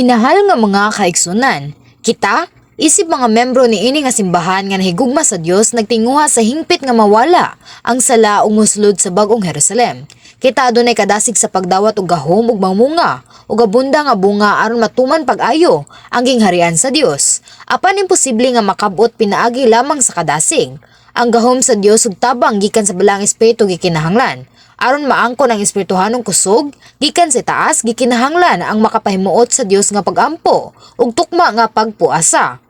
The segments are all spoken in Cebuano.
Minahal nga mga kaigsunan, kita, isip mga membro niini nga simbahan nga nahigugma sa Dios, nagtinguha sa hingpit nga mawala ang sala ug mosulod sa Bag-ong Jerusalem. Kita adunay kadasig sa pagdawat og gahom ug mamunga ug abunda nga bunga aron matuman pag-ayo ang gingharian sa Dios. Apan imposible nga makab-ot pinaagi lamang sa kadasig. Ang gahom sa Dios ug tabang gikan sa Balaang Espiritu gikinahanglan. Aron maangkon ang espirituhanong kusog gikan sa taas, gikinahanglan ang makapahimuot sa Dios nga pagampo ug tukma nga pagpuasa.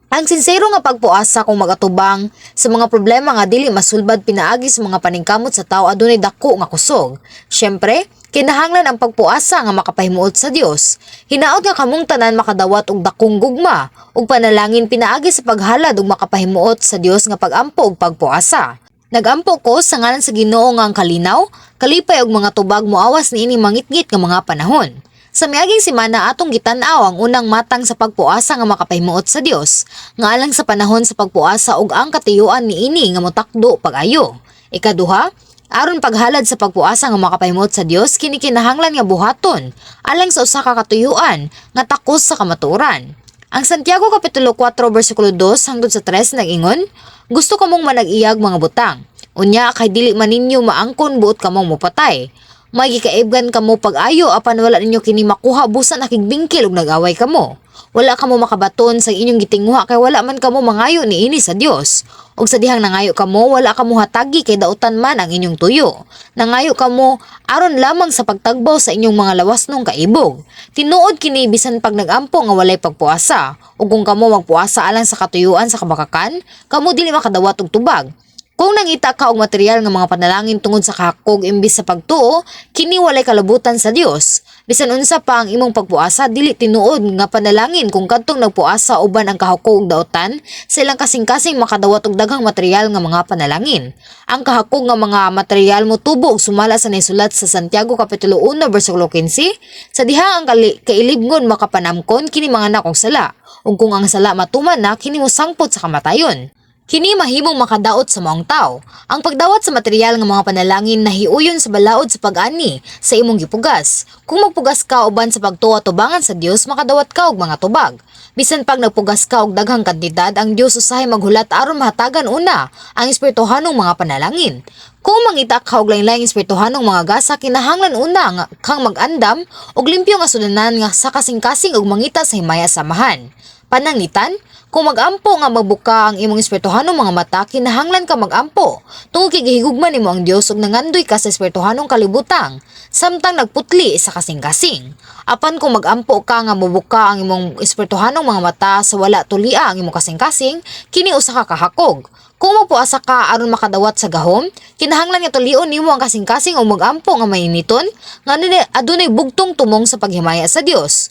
Ang sinsero nga pagpuasa, kung magatubang sa mga problema nga dili masulbad pinaagi sa mga paningkamot sa tao, adunay dako nga kusog. Syempre, kinahanglan ang pagpuasa nga makapahimuot sa Dios. Hinaot nga kamong tanan makadawat og dakong gugma ug panalangin pinaagi sa paghalad ug makapahimuot sa Dios nga pagampo ug pagpuasa. Nagampo ko sa ngalan sa Ginoo nga ang kalinaw, kalipay ug mga tubag moawas niini mangitngit nga mga panahon. Sa miaging semana, atong gitan-aw ang unang matang sa pagpuasa nga makapahimuot sa Dios, nga alang sa panahon sa pagpuasa ug ang katuyuan niini nga motakdo pag-ayo. Ikaduha, aron paghalad sa pagpuasa nga makapahimuot sa Dios, kini kinahanglan nga buhaton alang sa usa ka katuyuan nga takos sa kamatuoran. Ang Santiago Kapitulo 4 bersikulo 2 hangtod sa 3 nag-ingon, "Gusto kamong manag-iyag mga butang. Unya kay dili man ninyo maangkon, buot kamong mopatay. May gikaibgan kamo pag-ayo, apan wala ninyo kini makuha, busa nakigbingkil ug nag-away kamo. Wala kamo makabaton sa inyong gitinguha kay wala man kamo mangayo niini sa Dios. Ug sa dihang nangayo kamo, wala kamo hatagi kay dautan man ang inyong tuyo. Nangayo kamo aron lamang sa pagtagbaw sa inyong mga lawasnong kaibog. Tinuod kini bisan pag nagampo nga walay pagpuasa. Ug kung kamo magpuasa alang sa katuyuan sa kabakakan, kamo dili makadawat og tubag. Kung nangita ka og material nga mga panalangin tungod sa kahakog imbis sa pagtuo, kini walay kalabutan sa Dios. Bisan unsa pa ang imong pagpuasa, dili tinuod nga panalangin kung kadtong nagpuasa uban ang kahakog ug dautan sa ilang kasing-kasing makadawat og daghang material nga mga panalangin. Ang kahakog nga mga material motubo og sumala sa nasulat sa Santiago Kapitulo 1 bersikulo 15, sa dihang ang kailibngon makapanamkon, kini manganak og sala, ug kung ang sala matuman na, kini mosangpot sa kamatayon. Kini mahimong makadaot sa maong tao. Ang pagdawat sa material nga mga panalangin nahiuyon sa balaod sa pag-ani sa imong gipugas. Kung magpugas ka uban sa pagtuo tubangan sa Dios, makadawat ka og mga tubag. Bisan pag nagpugas ka og daghang kantidad, ang Dios usahay maghulat aron mahatagan una ang espirituhanong mga panalangin. Kung mangita ka og lain-laing espirituhanong mga gasa, kinahanglan una nga kang mag-andam og limpyo nga sudanan nga sa kasing-kasing ug mangita sa himaya sa Amahan. Pananglitan, kung magampo nga magbuka ang imong espirituhanong mga mata, kinahanglan ka magampo tungod kay gihigugma nimo ang Dios ug nangandoy ka sa espirituhanong kalibutang samtang nagputli sa kasing-kasing. Apan kung magampo ka nga mobuka ang imong espirituhanong mga mata sa wala tulia ang imong kasing-kasing, kini usa ka kahakog. Kung magpuasa ka aron makadawat sa gahom, kinahanglan nga tulion nimo ang kasing-kasing o magampo nga mainiton nga adunay bugtong tumong sa paghimaya sa Dios.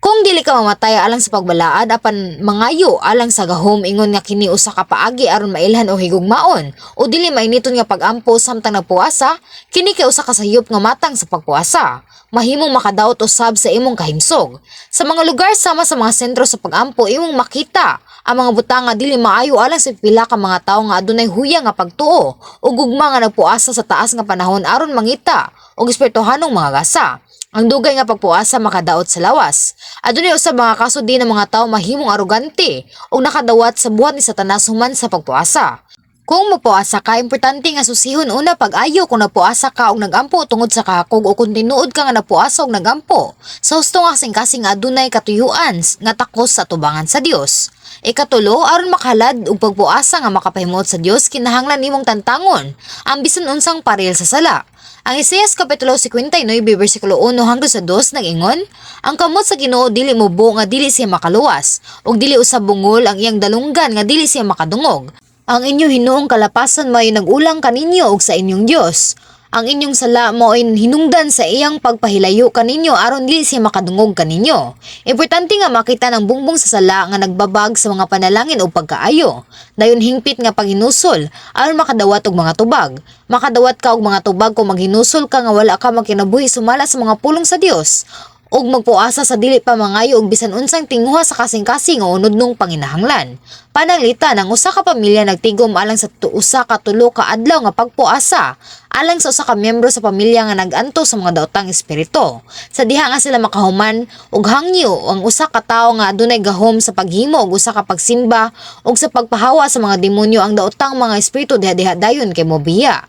Kung dili ka mamatay alang sa pagbalaad apan mangayo alang sa gahom ingon nga kini usa ka paagi aron mailhan o higugmaon o dili mainiton nga pagampo samtang nagpuasa, kini kay usa ka sayop nga matang sa pagpuasa. Mahimong makadaot usab sa imong kahimsog. Sa mga lugar sama sa mga sentro sa pagampo, imong makita ang mga butang nga dili maayo alang sa pila ka mga tawo nga adunay huya nga pagtuo o gugma nga nagpuasa sa taas nga panahon aron mangita og espirituhanong mga gasa. Ang dugay nga pagpuasa makadaot sa lawas. Adunay usab mga kaso diin ang mga tawo mahimong arogante ug nakadawat sa buhat ni Satanas human sa pagpuasa. Kung magpuasa ka, importante nga susihon una pag-ayo kung nagpuasa ka og nagampo tungod sa kahakog o kung tinuod ka nga nagpuasa og nagampo sa husto nga kasing-kasing nga adunay katuyuan nga takos sa tubangan sa Dios. Ikatulo, aron makahalad og pagpuasa nga makapahimuot sa Dios, kinahanglan nimong tantangon ang bisan unsang paril sa sala. Ang Isaias Kapitulo 59 bersikulo 1 hangtod sa 2 nag-ingon, "Ang kamot sa Ginoo dili mubo nga dili siya makaluwas, ug dili usab bungol ang iyang dalunggan nga dili siya makadungog. Ang inyong hinuong kalapasan may nag-ulang kaninyo ug sa inyong Dios. Ang inyong sala mao'y hinungdan sa iyang pagpahilayo kaninyo aron dili siya makadungog kaninyo." Importante nga makita ng bungbong sa sala nga nagbabag sa mga panalangin o pagkaayo. Dayon hingpit nga paghinusol aron makadawat og mga tubag. Makadawat ka og mga tubag kung maghinusol ka nga wala ka magkinabuhi sumala sa mga pulong sa Dios. Ug magpuasa sa dili pa mangayo og bisan unsang tinguha sa kasing-kasing o unodnong panginahanglan. Pananglitan, ang usa ka pamilya nagtigom alang sa 1 ka tulo ka adlaw nga pagpuasa alang sa usa ka miyembro sa pamilya nga nag-antos sa mga daotang espiritu. Sa diha nga sila makahuman og hangyo ang usa ka tawo nga adunay gahom sa paghimo og usa ka pagsimba ug sa pagpahawa sa mga demonyo, ang daotang mga espiritu diha-diha dayon kay mobiya.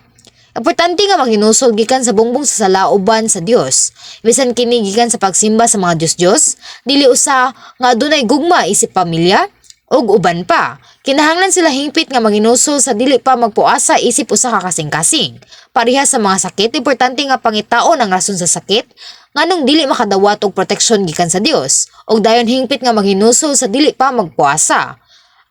Importante nga maghinusol gikan sa bungbong sa sala uban sa Dios. Bisan kini gikan sa pagsimba sa mga Dios-Dios, dili usa nga adunay gugma isip pamilya ug uban pa. Kinahanglan sila hingpit nga maghinusol sa dili pa magpuasa isip usa ka kasing-kasing. Pareha sa mga sakit, importante nga pangitaon ang rason sa sakit nganong dili makadawat og proteksyon gikan sa Dios, ug dayon hingpit nga maghinusol sa dili pa magpuasa.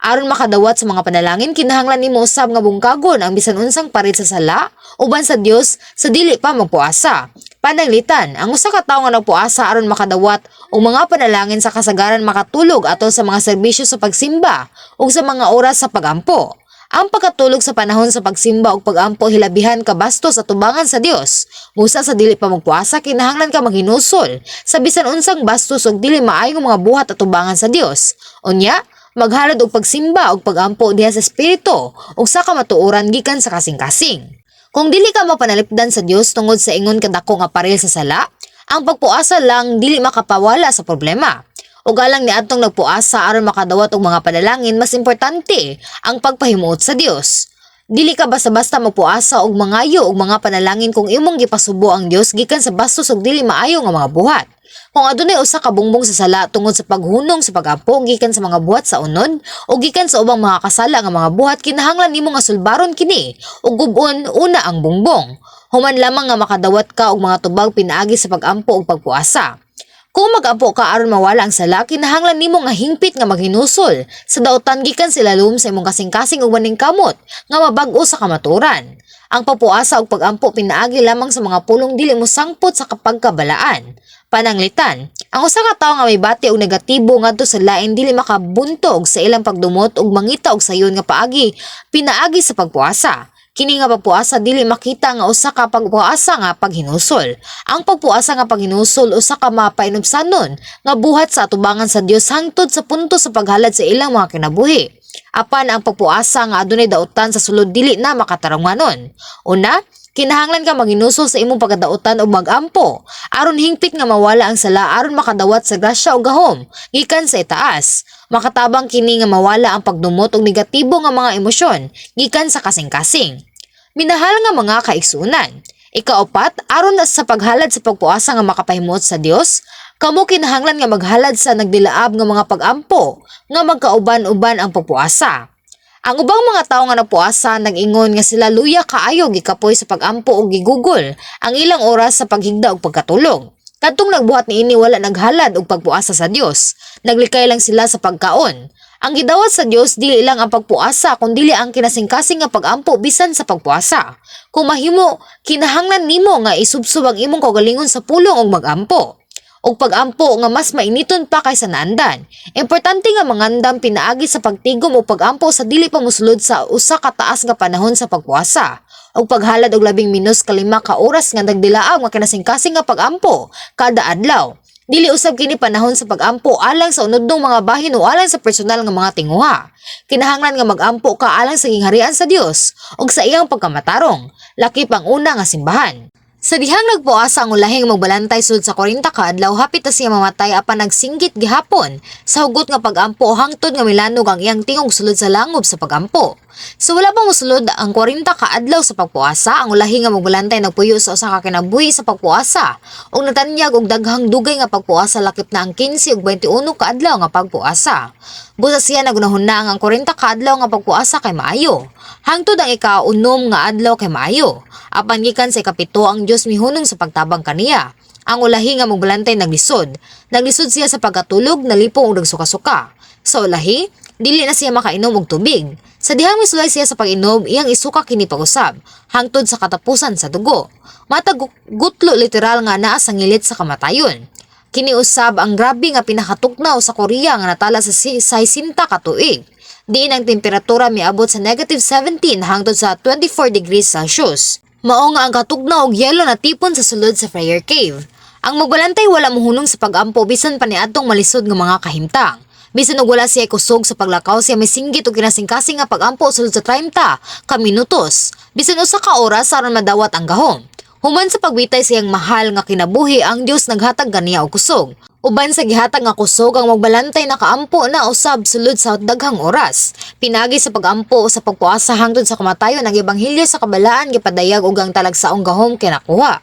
Aron makadawat sa mga panalangin, kinahanglan nimo usab nga bungkagon ang bisan unsang parit sa sala uban sa Dios sa dili pa magpuasa. Pananglitan, ang usa ka tawo nga nagpuasa aron makadawat og mga panalangin sa kasagaran makatulog atol sa mga serbisyo sa pagsimba ug sa mga oras sa pagampo. Ang pagkatulog sa panahon sa pagsimba ug pagampo hilabihan ka bastos sa tubangan sa Dios. Busa sa dili pa magpuasa, kinahanglan ka maghinusol sa bisan unsang bastos ug dili maayong mga buhat at tubangan sa Dios. Unya, maghalad og pagsimba ug pagampo diha sa espiritu ug sa kamatuoran gikan sa kasing-kasing. Kung dili ka mapanalipdan sa Dios tungod sa ingon kadako nga paril sa sala, ang pagpuasa lang dili makapawala sa problema. Ug alang niadtong nagpuasa aron makadawat og mga panalangin, mas importante ang pagpahimuot sa Dios. Dili ka basta-basta magpuasa og mangayo og mga panalangin kung imong gipasubo ang Dios gikan sa bastos ug dili maayo nga mga buhat. Kung adunay usa ka bungbong sa sala tungod sa paghunong sa pagampo gikan sa mga buhat sa unod o gikan sa ubang mga kasala nga mga buhat, kinahanglan nimo nga sulbaron kini ug gub-on una ang bungbong. Human lamang nga makadawat ka og mga tubag pinaagi sa pagampo ug pagpuasa. Kung magampo ka aron mawala ang sala, kinahanglan nimo nga hingpit nga maghinusol sa dautan gikan sa ilalom sa imong kasing-kasing ug maningkamot nga mabag-o sa kamatuoran. Ang pagpuasa ug pagampo pinaagi lamang sa mga pulong dili mo sangpot sa kapagkabalaan. Pananglitan, ang usa ka tawo nga may bati og negatibo ngadto sa lain dili makabuntog sa ilang pagdumot ug mangita og sayon nga paagi pinaagi sa pagpuasa. Kini nga pagpuasa dili makita nga usa ka pagpuasa nga paghinusol. Ang pagpuasa nga paghinusol usa ka mapainubsanon nga buhat sa atubangan sa Dios hangtod sa punto sa paghalad sa ilang mga kinabuhi. Apan ang pagpuasa nga adunay dautan sa sulod dili na makatarunganon. Una, kinahanglan ka maghinusol sa imong pagkadautan ug magampo aron hingpit nga mawala ang sala aron makadawat sa grasya ug gahom gikan sa itaas. Makatabang kini nga mawala ang pagdumot og negatibo nga mga emosyon gikan sa kasing-kasing. Minahal nga mga kaigsuonan, ikaupat, aron na sa paghalad sa pagpuasa nga makapahimuot sa Dios, kamo kinahanglan nga maghalad sa nagdilaab nga mga pagampo nga magkauban-uban ang pagpuasa. Ang ubang mga tawo nga nagpuasa nag-ingon nga sila luya kaayo gikapoy sa pagampo og gigugol ang ilang oras sa paghigda ug pagkatulog. Kadtong nagbuhat niini wala naghalad og pagpuasa sa Dios. Naglikay lang sila sa pagkaon. Ang gidawat sa Dios dili lang ang pagpuasa kundili ang kinasingkasing nga pagampo bisan sa pagpuasa. Kung mahimo, kinahanglan nimo nga isubsob ang imong kaugalingon sa pulong og magampo og pagampo nga mas mainiton pa kaysa naandan. Importante nga mangandam pinaagi sa pagtigom o pagampo sa dili pa mosulod sa usa ka taas nga panahon sa pagpuasa ug paghalad og 5 ka oras nga nagdilaab nga kinasingkasing nga pagampo kada adlaw. Dili usab kini panahon sa pagampo alang sa unodnong mga bahin o alang sa personal nga mga tinguha. Kinahanglan nga magampo ka alang sa gingharian sa Dios ug sa iyang pagkamatarong, lakip ang una nga simbahan. Sa dihang nagpuasa ang ulahing magbalantay sulod sa 40 ka adlaw, hapit na siya mamatay apan nagsinggit gihapon sa hugot nga pagampo hangtod nga milanog ang iyang tingog sulod sa langob sa pagampo. So wala pa mosulod ang 40 ka adlaw sa pagpuasa, ang ulahi nga magbalantay nagpuyo sa usa ka kinabuhi sa pagpuasa ug natanyag og daghang dugay nga pagpuasa, lakip na ang 15 ug 21 ka adlaw nga pagpuasa. Busa siya nagunahuna nga ang 40 ka adlaw nga pagpuasa kay maayo. Hangtod ang ika-unom nga adlaw kay maayo. Apan gikan sa 7, ang Dios mihunong sa pagtabang kaniya. Ang ulahi nga magbalantay naglisod. Naglisod siya sa pagkatulog, nalipong ug nagsuka-suka. Sa ulahi, dili na siya makainom og tubig. Sa dihang misulay siya sa pag-inom, iyang isuka kini pag-usab, hangtod sa katapusan sa dugo. Matag gutlo literal nga naa sa ngilit sa kamatayon. Kini usab ang grabe nga pinakatuknaw sa Korea nga natala sa 60 ka tuig. Diin ang temperatura miabot sa -17 hangtod sa 24 degrees Celsius. Mao nga ang katugnaw og yelo na tipon sa sulod sa Prayer Cave. Ang magbalantay wala mohunong sa pagampo bisan pa niadtong malisod nga mga kahimtang. Bisan og wala siya kusog sa paglakaw, siya misinggit og kinasingkasing nga pagampo sulod sa 30 ka minutos, bisan usa ka oras, aron madawat ang gahom. Human sa pagbitay sa iyang mahal nga kinabuhi, ang Dios naghatag kaniya og kusog. Uban sa gihatag nga kusog, ang magbalantay nakaampo na usab sulod sa daghang oras. Pinaagi sa pagampo sa pagpuasa hangtod sa kamatayon, ang ebanghelyo sa kabalaan gipadayag ug ang talagsaong gahom kinakuha.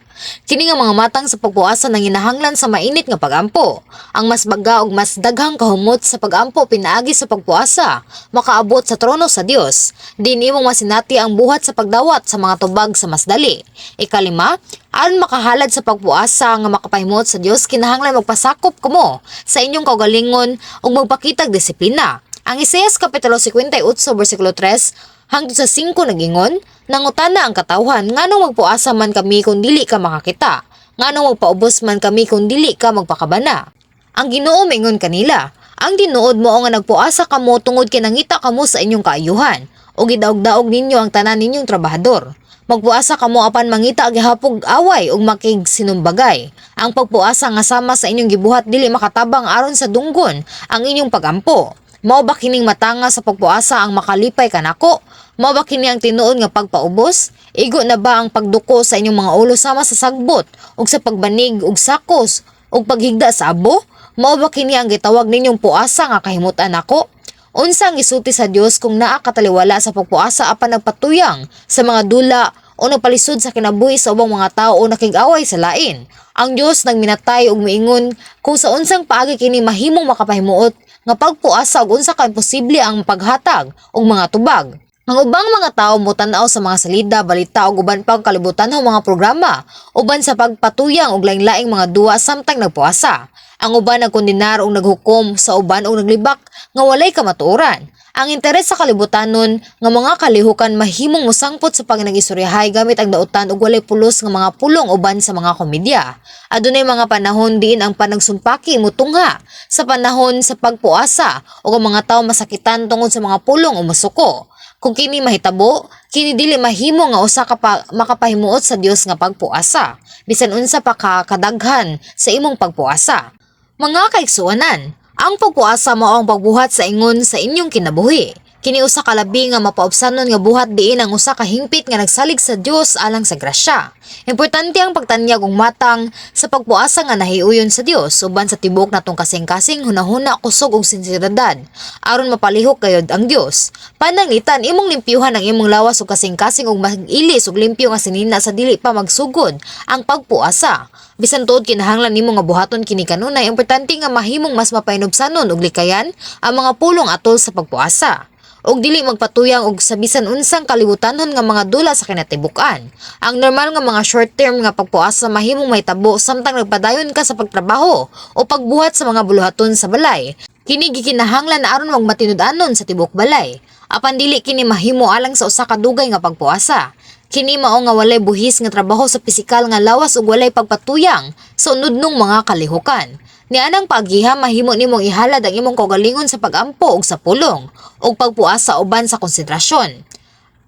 Kini nga mga matang sa pagpuasa nanginahanglan sa mainit nga pagampo. Ang mas baga ug mas daghang kahumot sa pagampo pinaagi sa pagpuasa makaabot sa trono sa Dios. Diin imong masinati ang buhat sa pagdawat sa mga tubag sa mas dali. Ikalima, aron makahalad sa pagpuasa nga makapahimuot sa Dios, kinahanglan magpasakop kamo sa inyong kaugalingon ug magpakitag disiplina. Ang Isaias kapitulo 58 bersikulo 3 hangtod sa 5 nagingon, "Nangutana ang katawhan, 'Nganong magpuasa man kami kung dili ka makakita? Nganong magpaubos man kami kung dili ka magpakabana?' Ang Ginoo mingon kanila, 'Ang tinuod mao nga nagpuasa kamo tungod kay nangita kamo sa inyong kaayuhan ug gidaog-daog ninyo ang tanan ninyong trabahador. Magpuasa kamo apan mangita gihapon og away ug makigsinumbagay. Ang pagpuasa nga sama sa inyong gibuhat dili makatabang aron sa dunggon ang inyong pagampo. Mao ba kining matanga sa pagpuasa ang makalipay kanako? Mao ba kini ang tinuod nga pagpaubos? Igo na ba ang pagduko sa inyong mga ulo sama sa sagbot ug sa pagbanig og sakos ug paghigda sa abo? Mao ba kini ang gitawag ninyong puasa nga kahimutan nako? Unsa ang gisulti sa Dios kung naa kataliwala sa pagpuasa apan nagpatuyang sa mga dula o nagpalisod sa kinabuhi sa ubang mga tao o nakig-away sa lain? Ang Dios nagminatay ug miingon kung sa unsang paagi kini mahimong makapahimuot nga pagpuasa ug unsa ka imposible ang paghatag og mga tubag. Ang ubang mga tao motan-aw sa mga salida, balita ug uban pang kalibutanhong mga programa uban sa pagpatuyang og laing-laing mga duwa samtang nagpuasa. Ang uban nagkondenar og naghukom sa uban og naglibak nga walay kamatuoran. Ang interes sa kalibutanon nga mga kalihukan mahimong mosangpot sa panginag-istoryahay gamit ang dautan ug walay pulos nga mga pulong uban sa mga komedya. Adunay mga panahon diin ang panagsumpaki mutungha sa panahon sa pagpuasa ug ang mga tawo masakitan tungod sa mga pulong o musuko. Kung kini mahitabo, kini dili mahimo nga usa ka pa, makapahimuot sa Dios nga pagpuasa, bisan unsa pa ka kadaghan sa imong pagpuasa. Mga kaigsuonan, ang pagpuasa mao ang pagbuhat sa ingon sa inyong kinabuhi. Kini usa ka labi nga mapaubsanon nga buhat diin ang usa ka hingpit nga nagsalig sa Dios alang sa grasya. Importante ang pagtanyag og matang sa pagpuasa nga nahiuyon sa Dios uban sa tibuok natong kasing-kasing, hunahuna, kusog ug sinseridad aron mapalihok gayod ang Dios. Pananglitan imong limpyuhan ang imong lawas ug kasing-kasing ug mag-ilis og limpyo nga sinina sa dili pa magsugod ang pagpuasa. Bisan tuod kinahanglan nimo nga buhaton kini kanunay, importante nga mahimong mas mapahinubsanon ug likayan ang mga pulong atol sa pagpuasa ug dili magpatuyang og sa bisan unsang kalibutanon nga mga dula sa kinatibuk-an. Ang normal nga mga short term nga pagpuasa mahimong mahitabo samtang nagpadayon ka sa pagtrabaho o pagbuhat sa mga buluhaton sa balay. Kini gikinahanglan aron magmatinud-anon sa tibuok balay. Apan dili kini mahimo alang sa usa ka dugay nga pagpuasa. Kini mao nga walay buhis nga trabaho sa pisikal nga lawas ug walay pagpatuyang sa unudnong mga kalihukan. Nianang paagiha, mahimo nimong ihalad ang imong kaugalingon sa pagampo ug sa pulong ug pagpuasa uban sa konsentrasyon.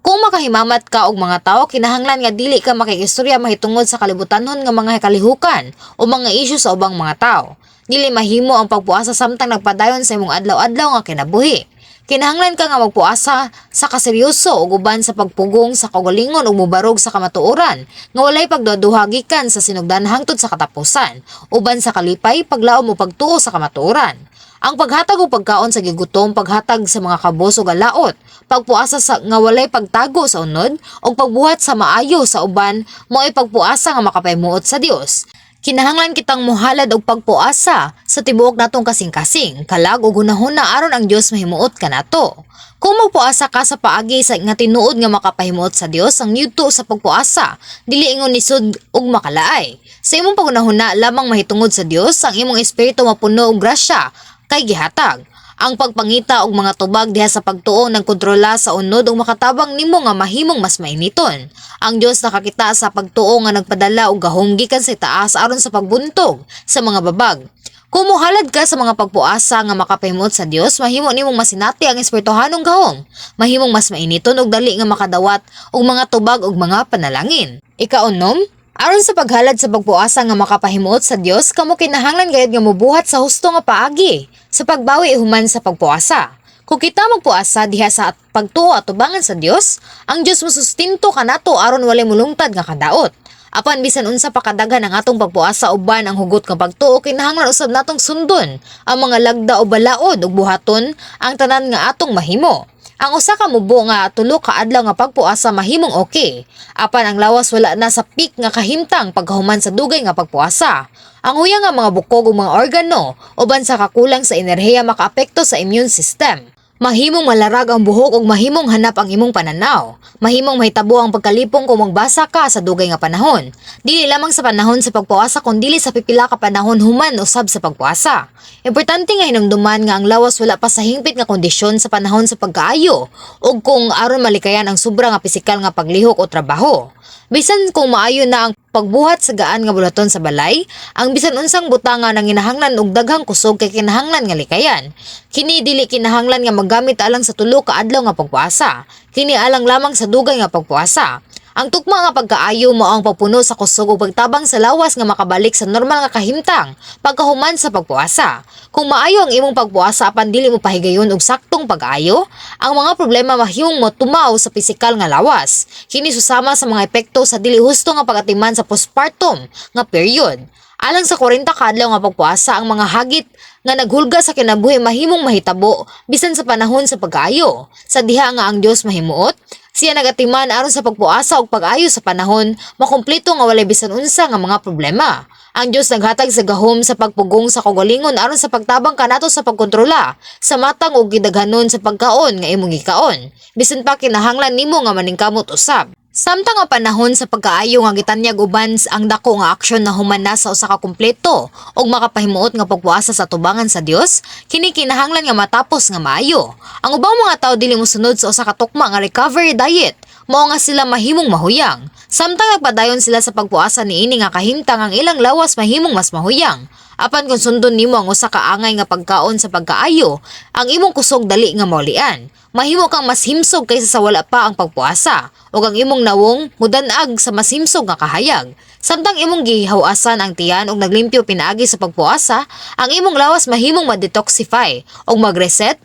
Kung makahimamat ka og mga tawo, kinahanglan nga dili ka makikistorya mahitungod sa kalibutanon nga mga kalihukan o mga isyu sa ubang mga tawo. Dili mahimo ang pagpuasa samtang nagpadayon sa imong adlaw-adlaw nga kinabuhi. Kinahanglan ka nga magpuasa sa kaseryoso ug uban sa pagpugong sa kaugalingon ug mobarog sa kamatuoran nga walay pagduhaduha gikan sa sinugdan hangtod sa katapusan uban sa kalipay, paglaom o pagtuo sa kamatuoran. Ang paghatag og pagkaon sa gigutom, paghatag sa mga kabos ug alaot, pagpuasa sa nga walay pagtago sa unod ug pagbuhat sa maayo sa uban mao'y pagpuasa nga makapahimuot sa Dios. Kinahanglan kitang muhalad og pagpuasa sa tibuok natong kasing-kasing, kalag ug hunahuna aron ang Dios mahimuot kanato. Kung magpuasa ka sa paagi sa nga tinuod nga makapahimuot sa Dios, ang yudto sa pagpuasa dili ingon lisod ug makalaay. Sa imong paghunahuna lamang mahitungod sa Dios, ang imong espiritu mapuno og grasya kay gihatag. Ang pagpangita og mga tubag diha sa pagtuo ng kontrola sa unod ug makatabang nimo nga mahimong mas mainiton. Ang Dios nakakita sa pagtuo nga nagpadala og gahom gikan sa itaas aron sa pagbuntog sa mga babag. Kung mohalad ka sa mga pagpuasa nga makapahimuot sa Dios, mahimo nimong masinati ang espirituhanong gahom. Mahimong mas mainiton ug dali nga makadawat og mga tubag ug mga panalangin. Ikaunom, Aron sa paghalad sa pagpuasa nga makapahimuot sa Dios, kamo kinahanglan gayud nga mobuhat sa husto nga paagi sa pagbawi human sa pagpuasa. Kung kita magpuasa diha sa pagtuo atubangan sa Dios, ang Dios mosustinto kanato aron walay mulungtad nga kadaot. Apan bisan unsa pa kadaghan ang atong pagpuasa uban ang hugot nga pagtuo, kinahanglan usab natong sundon ang mga lagda o balaod ug buhaton ang tanan nga atong mahimo. Ang usa ka mubo nga 3 ka adlaw nga pagpuasa mahimong okay. Apan ang lawas wala na sa peak nga kahimtang pagkahuman sa dugay nga pagpuasa. Ang huyang nga mga bukog ug mga organo uban sa kakulang sa enerhiya makaapekto sa immune system. Mahimong malarag ang buhok ug mahimong hanap ang imong pananaw. Mahimong mahitabo ang pagkalipong kung magbasa ka sa dugay nga panahon. Dili lamang sa panahon sa pagpuasa kundili sa pipila ka panahon human usab sa pagpuasa. Importante nga hinumduman nga ang lawas wala pa sa hingpit nga kondisyon sa panahon sa pagkaayo ug kung aron malikayan ang sobra nga pisikal nga paglihok o trabaho. Bisan kung maayo na ang pagbuhat sa gaan nga buluhaton sa balay, ang bisan unsang butang nga nanginahanglan og daghang kusog kay kinahanglan nga likayan. Kini dili kinahanglan nga maggamit alang sa 3 ka adlaw nga pagpuasa. Kini alang lamang sa dugay nga pagpuasa. Ang tukma nga pagkaayo mao ang pagpuno sa kusog ug pagtabang sa lawas nga makabalik sa normal nga kahimtang pagkahuman sa pagpuasa. Kung maayo ang imong pagpuasa apan dili mo pahigayon og saktong pag-ayo, ang mga problema mahimong motumaw sa pisikal nga lawas. Kini susama sa mga epekto sa dili husto nga pagatiman sa postpartum nga period. Alang sa 40 ka adlaw nga pagpuasa, ang mga hagit nga naghulga sa kinabuhi mahimong mahitabo bisan sa panahon sa pag-ayo. Sa diha nga ang Dios mahimuot, siya nagatiman aron sa pagpuasa ug pag-ayo sa panahon makumpleto nga walay bisan unsa nga mga problema. Ang Dios naghatag sa gahom sa pagpugong sa kaugalingon aron sa pagtabang kanato sa pagkontrola sa matang ug gidaghanon sa pagkaon nga imong gikaon. Bisan pa kinahanglan nimo nga maningkamot usab. Samtang ang panahon sa pagkaayo nga gitanyag uban ang dako nga aksyon na human na sa usa ka kumpleto ug makapahimuot nga pagpuasa sa tubangan sa Dios, kini kinahanglan nga matapos nga maayo. Ang ubang mga tawo dili mosunod sa usa ka tukma nga recovery diet, mao nga sila mahimong mahuyang. Samtang nagpadayon sila sa pagpuasa niini nga kahimtang, ang ilang lawas mahimong mas mahuyang. Apan kung sundon nimo ang usa ka angay nga pagkaon sa pagkaayo, ang imong kusog dali nga maulian. Mahimo kang mas himsog kaysa sa wala pa ang pagpuasa, ug ang imong nawong mudan-ag sa mas himsog nga kahayag. Samtang imong gihawasan ang tiyan ug naglimpyo pinaagi sa pagpuasa, ang imong lawas mahimong ma-detoxify ug mag-reset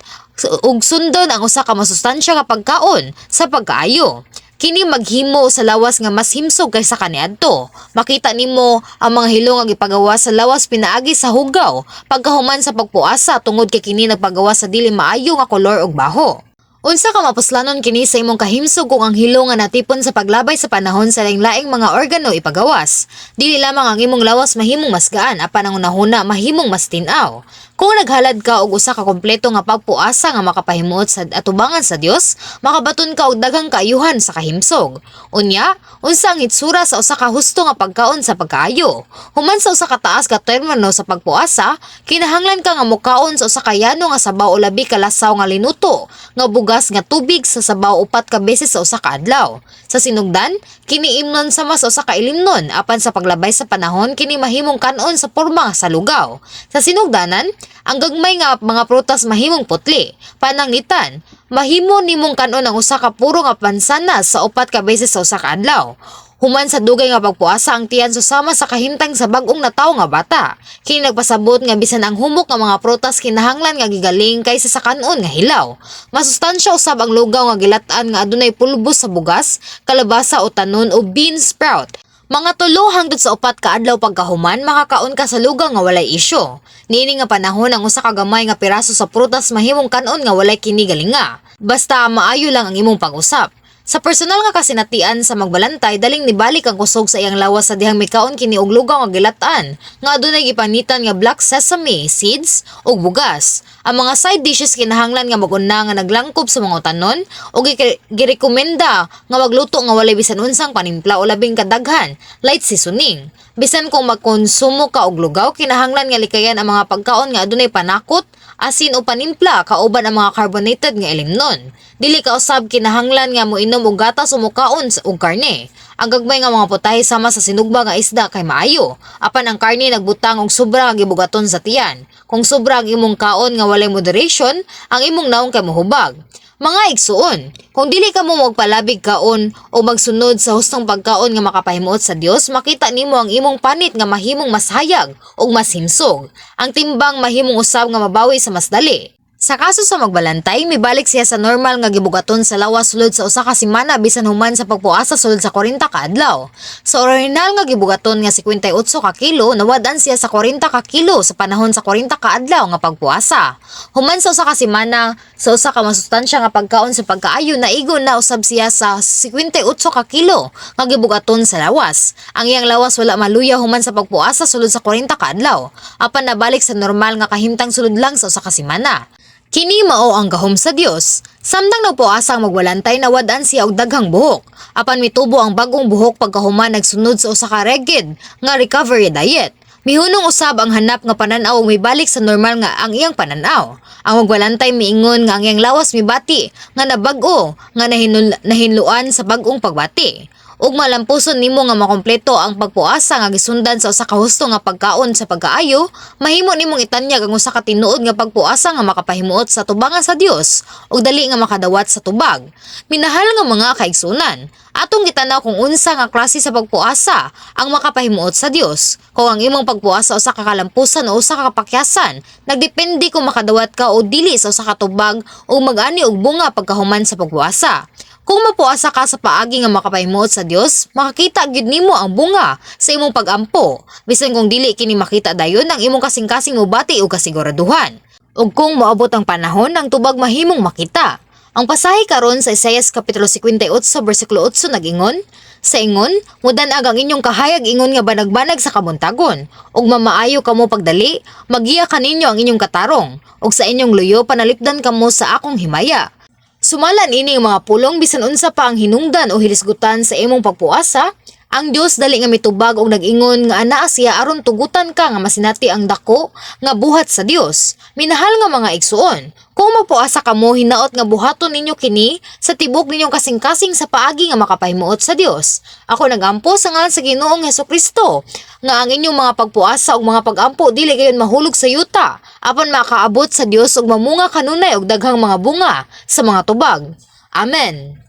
ug sundon ang usa ka masustansya nga pagkaon sa pagkaayo. Kini maghimo sa lawas nga mas himsog kaysa kaniadto. Makita nimo ang mga hilo nga gipagawas sa lawas pinaagi sa hugaw pagkahuman sa pagpuasa tungod kay kini nagpagawas sa dili maayo nga kolor ug baho. Unsa ka mapuslanon kini sa imong kahimsog kung ang hilo nga natipon sa paglabay sa panahon sa laing-laing mga organo ipagawas. Dili lamang ang imong lawas mahimong mas gaan apan ang hunahuna mahimong mas tin-aw. Kung naghalad ka og usa ka kompleto nga pagpuasa nga makapahimuot sa atubangan sa Dios, makabaton ka og daghang kaayuhan sa kahimsog. Unya, unsa ang hitsura sa usa ka husto nga pagkaon sa pagkaayo? Human sa usa ka taas ka termino sa pagpuasa, kinahanglan ka nga mokaon sa usa ka yano nga sabaw o labi ka lasaw nga linuto, nga bugas nga tubig sa sabaw upat ka beses sa usa ka adlaw. Sa sinugdan, kini imnon sama sa usa ka ilimnon, apan sa paglabay sa panahon kini mahimong kan-on sa porma sa lugaw. Sa sinugdanan, ang gagmay nga mga prutas mahimong putli. Pananglitan, mahimo nimong kan-on ang usa ka puro nga pansanas sa 4 ka beses sa usa ka adlaw. Human sa dugay nga pagpuasa, ang tiyan susama sa kahimtang sa bag-ong natawo nga bata. Kini nagpasabot nga bisan ang humok nga mga prutas kinahanglan nga gigaling kaysa sa kan-on nga hilaw. Masustansya usab ang lugaw nga gilat-an nga adunay pulbos sa bugas, kalabasa o tanon o bean sprout. Mga 3 hangtod sa 4 ka adlaw pagkahuman, makakaon ka sa lugaw nga walay isyu. Niini nga panahon, ang usa ka gamay nga piraso sa prutas mahimong kan-on nga walay kini galinga. Basta maayo lang ang imong pag-usap. Sa personal nga kasinatian sa magbalantay, daling nibalik ang kusog sa iyang lawas sa dihang mikaon kini og lugaw nga gilat-an nga adunay gipanitan nga black sesame seeds ug bugas. Ang mga side dishes kinahanglan nga mag-una nga naglangkob sa mga utanon ug girekomenda nga magluto nga walay bisan unsang panimpla o labing kadaghan light seasoning. Bisan kung magkonsumo ka og lugaw, kinahanglan nga likayan ang mga pagkaon nga adunay panakot, asin o panimpla kauban ang mga carbonated nga ilimnon. Dili ka usab kinahanglan nga moinom og gatas o mukaon og karne. Ang gagmay nga mga putahe sama sa sinugba nga isda kay maayo. Apan ang karne nagbutang og sobra nga gibugaton sa tiyan. Kung sobra ang imong kaon nga walay moderation, ang imong nawong kay mohubag. Mga igsuon, kung dili ka mo magpalabig kaon o magsunod sa hustong pagkaon nga makapahimuot sa Dios, makita nimo ang imong panit nga mahimong mas hayag ug mas himsog. Ang timbang mahimong usab nga mabawi sa mas dali. Sa kaso sa magbalantay, mibalik siya sa normal nga gibugaton sa lawas sulod sa 1 ka semana bisan human sa pagpuasa sulod sa 40 ka adlaw. Sa original nga gibugaton nga 58 ka kilo, nawad-an siya sa 40 ka kilo sa panahon sa 40 ka adlaw nga pagpuasa. Human sa 1 ka semana sa usa ka masustansya nga pagkaon sa pagkaayo, naigo na usab siya sa 58 ka kilo nga gibugaton sa lawas. Ang iyang lawas wala maluya human sa pagpuasa sulod sa 40 ka adlaw. Apan nabalik sa normal nga kahimtang sulod lang sa 1 ka semana. Kini mao ang gahom sa Dios. Samtang nagpuasa ang magwalantay, nawad-an siya og daghang buhok. Apan mitubo ang bag-ong buhok pagkahuman nagsunod sa usa ka rigid nga recovery diet. Mihunong usab ang hanap nga pananaw ug mibalik sa normal nga ang iyang pananaw. Ang magwalantay miingon nga ang iyang lawas mibati nga nabag-o nga nahinluan sa bag-ong pagbati. Ug malampuson nimo nga makompleto ang pagpuasa nga gisundan sa usa ka husto nga pagkaon sa pagkaayo, mahimo nimong itanyag ang usa ka tinuod nga pagpuasa nga makapahimuot sa tubangan sa Dios ug dali nga makadawat sa tubag. Minahal nga mga kaigsunan, atong gitanaw kung unsa nga klase sa pagpuasa ang makapahimuot sa Dios. Kung ang imong pagpuasa usa ka kalampusan o usa ka kapakyasan, nagdepende kung makadawat ka o dili sa usa ka tubag o mag-ani og bunga pagkahuman sa pagpuasa. Kung mapuasa ka sa paagi nga makapahimuot sa Dios, makakita gyud nimo ang bunga sa imong pagampo. Bisan kung dili kini makita dayon, ang imong kasing-kasing mobati og kasiguraduhan. Ug kung moabot ang panahon, ang tubag mahimong makita. Ang pasahe karon sa Isaias kapitulo 58 bersikulo 8 nag-ingon, "Sa ingon, mudan-ag ang inyong kahayag ingon nga banag-banag sa kabuntagon, ug mamaayo kamo pagdali, magiya kaninyo ang inyong katarong, ug sa inyong luyo panalipdan kamo sa akong himaya." Sumala niining mga pulong, bisan unsa pa ang hinungdan o hilisgutan sa imong pagpuasa, ang Dios dali nga mitubag og nag-ingon nga anaa siya aron tugutan ka nga masinati ang dako nga buhat sa Dios. Minahal nga mga igsuon, kung magpuasa kamo, hinaot nga buhaton ninyo kini sa tibok ninyong kasing-kasing sa paagi nga makapahimuot sa Dios. Ako nagampo sa ngalan sa Ginoong Hesukristo nga ang inyong mga pagpuasa ug mga pagampo dili gayon mahulog sa yuta, apan makaabot sa Dios ug mamunga kanunay og daghang mga bunga sa mga tubag. Amen.